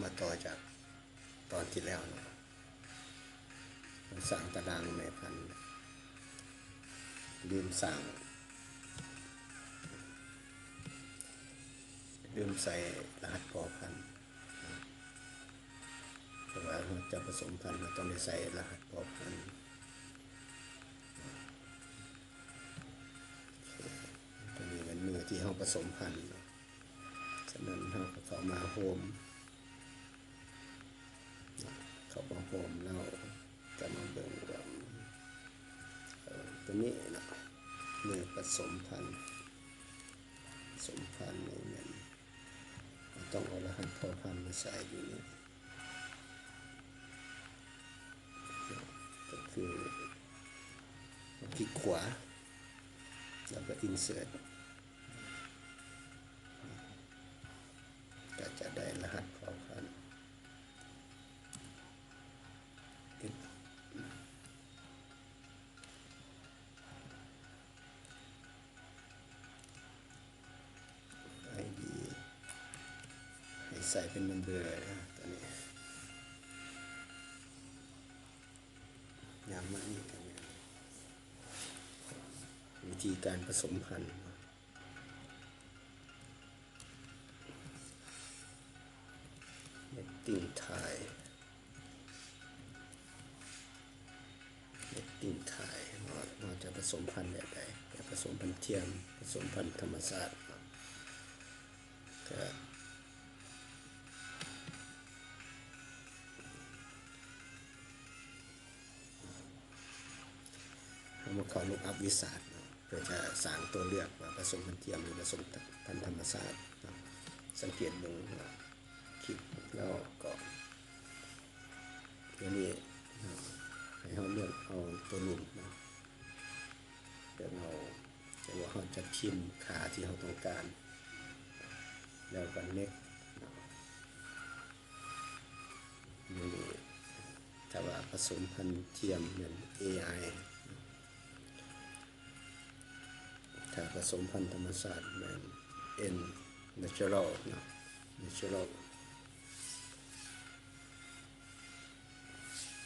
ມາຕໍ່ຈາກຕອນທີ່ແລ້ວເນາະ ສ້າງຕາລາງແມ່ພັນ ລືມສ້າງ ລືມໃສ່ລະຫັດພໍພັນ. ເພາະວ່າເຮົາຈະປະສົມພັນ ເຮົາຕ້ອງໄດ້ໃສ່ລະຫັດພໍພັນ. ໂອເຄ ຕົວນີ້ແມ່ນມື້ທີ່ເຮົາປະສົມພັນເນາະ. ສະນັ້ນເຮົາກໍເຂົ້າມາໂຮມເນາະ, ເຂົ້າມາໂຮມແລ້ວກໍມາເບິ່ງວ່າ ເອີ ຕົວນີ້ເນາະ ມື້ປະສົມພັນ, ປະສົມພັນນີ້ແມ່ນ ເຮົາຕ້ອງເອົາລະຫັດພໍພັນມາໃສ່ຢູ່ນີ້ ກໍຄືຄລິກຂວາ ແລ້ວກໍ insert ກໍຈະໄດ້ລະຫັດພໍພັນ ໄອດີ ໃຫ້ໃສ່ເປັນ number ນະ ຕົວນີ້ ຢ່າງມານີ້ກໍແມ່ນວິທີການປະສົມພັນເນາະ. Mating time, mating time ເຮົາຈະປະສົມພັນແບບໃດ? ຈະປະສົມພັນທຽມ, ປະສົມພັນທຳມະຊາດເນາະ. ກໍ ເຮົາມາເຂົ້າ Lookup Wizard ເນາະ ເພື່ອຈະສ້າງຕົວເລືອກວ່າປະສົມພັນທຽມ ຫຼື ປະສົມພັນທຳມະຊາດເນາະ. ສັງເກດເບິ່ງເນາະ ຄລິກແລ້ວກໍ ຕົວນີ້ເນາະ ໃຫ້ເຮົາເລືອກເອົາຕົວຮູບເນາະ ເລືອກເອົາ ແຕ່ວ່າເຮົາຈະພິມຄ່າທີ່ເຮົາຕ້ອງການ ແລ້ວກໍ next ເນາະ. ນີ້ ຖ້າວ່າປະສົມພັນທຽມແມ່ນ ເອໄອ ຖ້າປະສົມພັນທຳມະຊາດແມ່ນ N natural ເນາະ natural.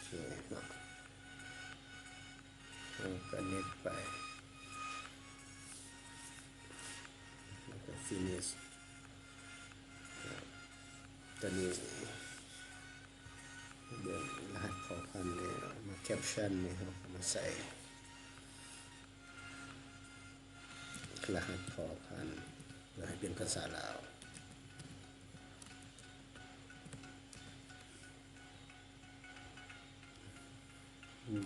ໂອເຄເນາະ ເຮົາກໍ next ໄປ ແລ້ວກໍ finish. ຕອນນີ້ເບິ່ງລະຫັດພໍພັນນີ້ເນາະ ມາ caption ນີ້ ເຮົາກໍມາໃສ່ລະຫັດພໍພັນ ເພື່ອໃຫ້ເປັນພາສາລາວ.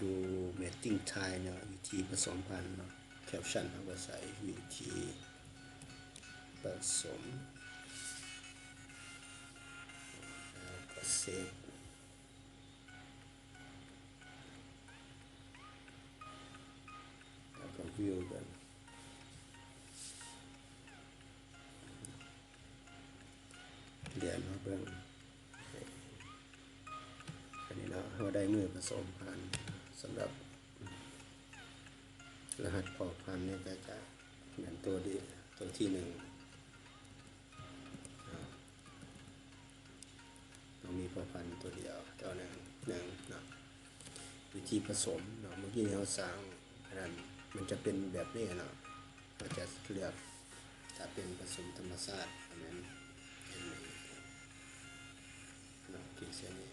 ດູ mating time ເນາະ ວິທີປະສົມພັນເນາະ caption ເຮົາກໍໃສ່ວິທີປະສົມ ແລ້ວກໍ save ແລ້ວກໍ view ກັນ. ລຽນມາເບິ່ງ ອັນນີ້ເນາະ ເຮົາໄດ້ມື້ປະສົມພັນ ສຳລັບລະຫັດພໍພັນນີ້ ກໍຈະແມ່ນຕົວທີ່ ຕົວທີໜຶ່ງເນາະ ຕ້ອງມີພໍພັນຕົວດຽວ ຕົວໜຶ່ງ ໜຶ່ງເນາະ. ວິທີປະສົມເນາະ ເມື່ອກີ້ເຮົາສ້າງອັນນັ້ນ ມັນຈະເປັນແບບນີ້ເນາະ ເຮົາຈະເລືອກ ຖ້າເປັນປະສົມທຳມະຊາດ ກໍແມ່ນ ເນາະ ຄລິກໃສ່ນີ້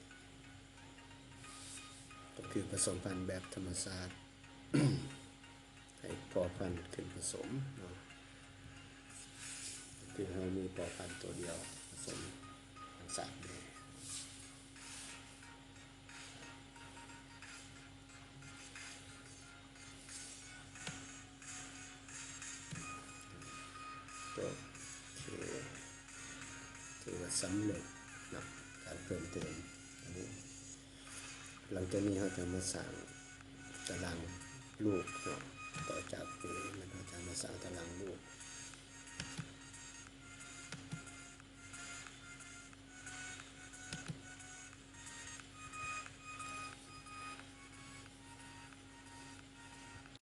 ກໍຄືປະສົມພັນແບບທຳມະຊາດ ໃຫ້ພໍພັນຂຶ້ນປະສົມເນາະ ຄືເຮົາມີພໍພັນຕົວດຽວປະສົມທັງສາມເດ້. ໂອເຄ ຖືວ່າສຳເລັດເນາະ ການເພີ່ມເຕີມອັນນີ້. ຫຼັງຈາກນີ້ເຮົາຈະມາສ້າງຕາລາງລູກເນາະ ຕໍ່ຈາກນີ້ແມ່ນເຮົາຈະມາສ້າງຕາລາງລູກ